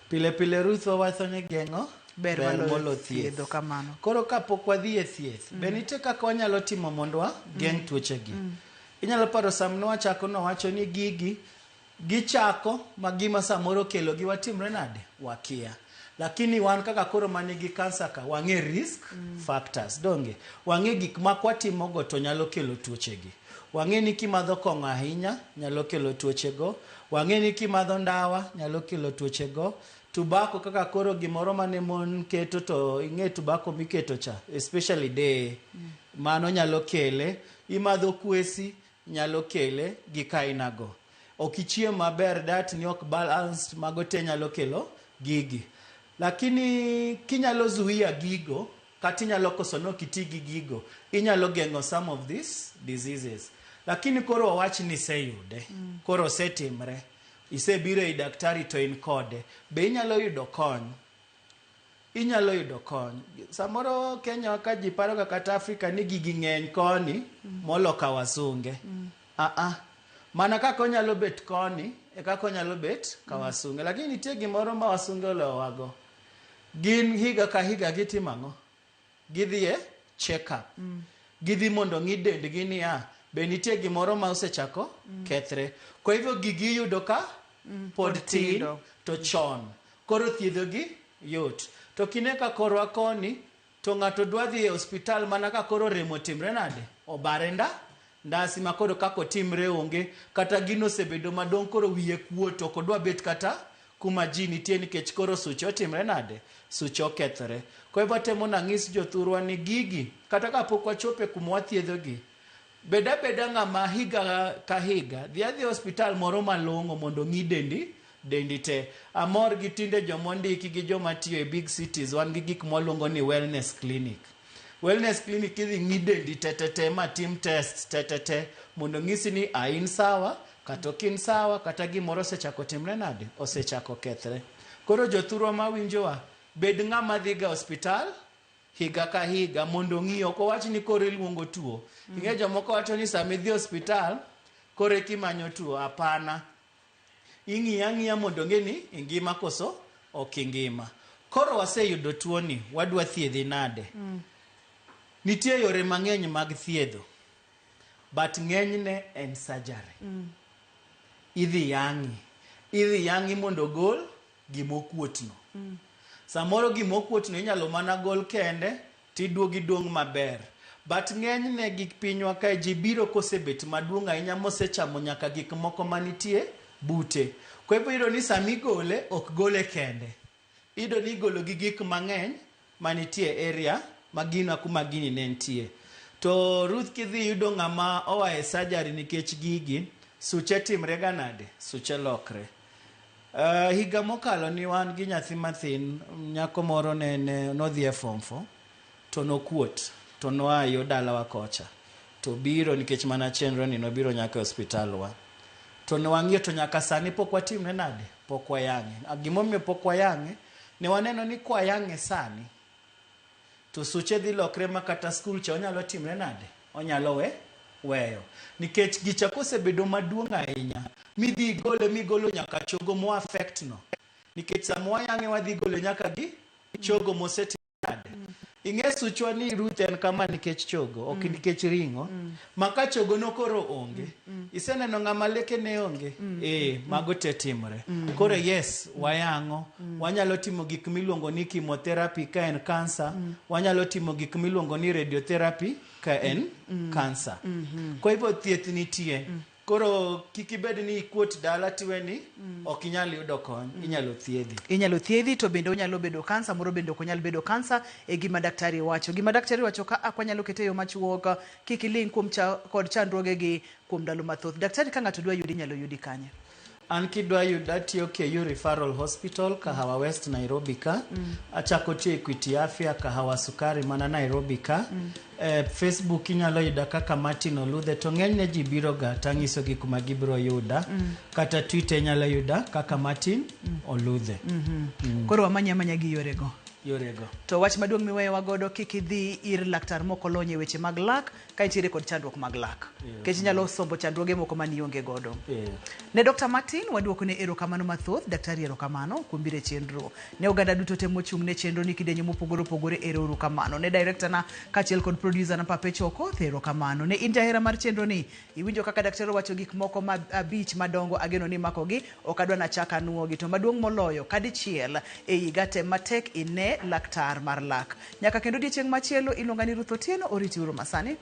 Pile pile Ruth wawacho ni geng'o Ber moloyo thiedho kamano. Koro kapok wadhi e thieth, be nitie kaka wanyalo timo mondo wageng' tuochegi? Inyalo paro sama ne wachako nowacho ni gigi gichako ma gima samoro kelo gi watimre nade? Wakia. Lakini wan kaka koro manigi kansa ka wang'e risk factors donge? Wang'e gik ma kwatimogo to nyalo kelo tuochegi. Wang'e ni kimadho kong'o ahinya nyalo kelo tuochego. Wang'e ni kimadho ndawa nyalo kelo tuochego. Tobacco kaka koro gimoro mane mon keto to ing'e tobacco miketo cha especially deye mano nyalo kele. Imadho kwesi nyalo kele gi kainago. Ok ichiem maber diet ni ok balanced mago te nyalo kelo gigi. Lakini kinyalo zuia gigo kata inyalo koso ni ok iti gi gigo inyalo geng'o some of these diseases. Lakini koro wawach ni iseyude, koro osetimre, isebiro ei daktari to in kode, be inyalo yudo kony? Inyalo yudo kony. Samoro Kenya ka ji paro ga kata Afrika ni gigi ng'eny koni molo ka wasunge. Ah. Mana kaka onyalo bet koni e kaka onyalo bet ka wasunge. Lakini nitie gimoro ma wasunge oloyowago. Gin higa ka higa gitimo ang'o? Gidhi e check up. Gidhi mondo ng'i dendgi niya, be nitie gimoro ma osechako kethre. Kwa hivyo gigi iyudo ka pod tin tindo. to chon. Koro thiedho gi yot. To kine ka korwa koni to ng'ato dwa dhi e osiptal mana ka koro remo otimre nade? Obare nda ndasi ma koro kaka otimre onge kata gino osebedo maduong' koro wiye kuot ok odwa bet kata kuma ji nitie nikech koro suche otimre nade? Suche okethore. Kwa hivyo atemo nang'is jothurwa ni gigi kata kapok wachopo kuma wathiedhogi bed abeda ng'ama higa ka higa dhi adhi e osiptal moro malong'o mondo ong'i dendi te. Amor gi tinde jomondiki gi joma tiyo e big cities wan gi gik mwaluongo ni wellness clinic. Wellness clinic idhi ng'i dendi te te te ma tim test te te te mondo ng'isi ni a in sawa kata ok in sawa kata gimoro osechako timre nade? Osechako kethre. Koro jothurwa mawinjowa, bed ng'ama dhiga osiptal higa ka higa mondo ong'i ok owach ni koro iluongo tuo. Ing'e jomoko wacho ni sama idhi osiptal koro eka imanyo tuo. Hapana. Ing'iyo ang'iya mondo ong'e ni ingima koso ok ingima. Koro waseyudo tuoni, wadwa thiedhi nade? Nitie yore mang'eny mag thiedho. But ng'enyne en surgery. Idhi yang'i. Idhi yang'i mondo ogol gimokuotno. Samoro gimokuotno inyalo mana gol kende tiduogo idong' maber. But ng'enyne gi pinywa kae ji biro kosebet maduong' ahinya mosechamo nyaka gik moko manitie bute. Kwa hivyo iyudo ni sama igole ok gole kende. Iyudo ni igolo gi gik mang'eny manitie area magina kuma gini ne nitie. To Ruth kidhi yudo ng'ama oa e surgery nikech gigi, suche timre ga nade? Suche lokre. Higa mokalo ni wan gi nyathi mathin, nyako moro ne nodhi e form 4 to nokuot to noa yo dalawa kocha to biro nikech mana chenro ni nobiro nyaka e osiptal wa. To ne wang'iyo to nyaka sani pok watimne nade? Pok wayang'e. Gimomiyo pok wayang'e, ne waneno ni kwayang'e sani to suche dhi lokre ma kata skul cha onyalo timre nade? Onyalo weyo. Nikech gicha kosebedo maduong' ahinya, midhi igole migolo nyaka chogo mo affect no. Nikech sama wayang'e wadhi gole nyaka gi chogo mosetimre nade? Ing'e suchwa ni Ruth en kama nikech chogo, ok nikech ring'o. Ma ka chogo no koro onge. Iseneno ng'ama leke ne onge? Mago te timre. Koro yes, wayang'o. Wanyalo timo gik miluongo ni chemotherapy ka en cancer. Wanyalo timo gik miluongo ni radiotherapy ka en cancer. Kwa hivyo thieth nitie. Koro kik ibed ni ikuot dala tiwe ni ok inyal yudo kony, inyalo thiedhi. Inyalo thiedhi to bende onyalo bedo kansa, moro bende ok onyal bedo kansa e gima daktari wacho. Gima daktari wacho ka ok wanyalo kete e yo machuok, kik iling' kuom kod chandruogegi kuom ndalo mathoth. Daktari ka ng'ato dwa yudi inyalo yudi kanye? An kidwa yuda atiyo KU Referral Hospital, Kahawa West, Nairobi ka. Achako tiyo Equity Afya, Kahawa Sukari mana Nairobi ka. Facebook inyalo yuda kaka Martin Oludhe to ng'enyne ji biro ga tang'isogi kuma gibiro yuda. Kata Twitter inyalo yuda kaka Martin Oludhe. Koro wamanye amanya gi yorego. Yorego. To wach maduong' miweyowa godo kik idhi ir laktar mok olony e weche mag lak ka intiere kod chandruok mag lak. Nikech inyalo sombo chandruoge moko ma nionge godo. Ne Dr. Martin waduoko ne erokamano mathoth, daktari erokamano kuom biro e chenro. Ne oganda duto te mochung' ne chenro ni kidienje mopogore opogore ero uru kamano. Ne director na kaachiel kod producer na Papecho Okoth erokamano. Ne in jahera mar chenro ni, iwinjo kaka daktari owacho gik moko ma abich madongo ageno ni imakogi, ok adwa nachak anuogi. To maduong' moloyo, kadichiel e higa tem matek ine laktar mar lak. Nyaka kendo odiechieng' machielo iluonga ni Ruth Otieno, oriti uru masani.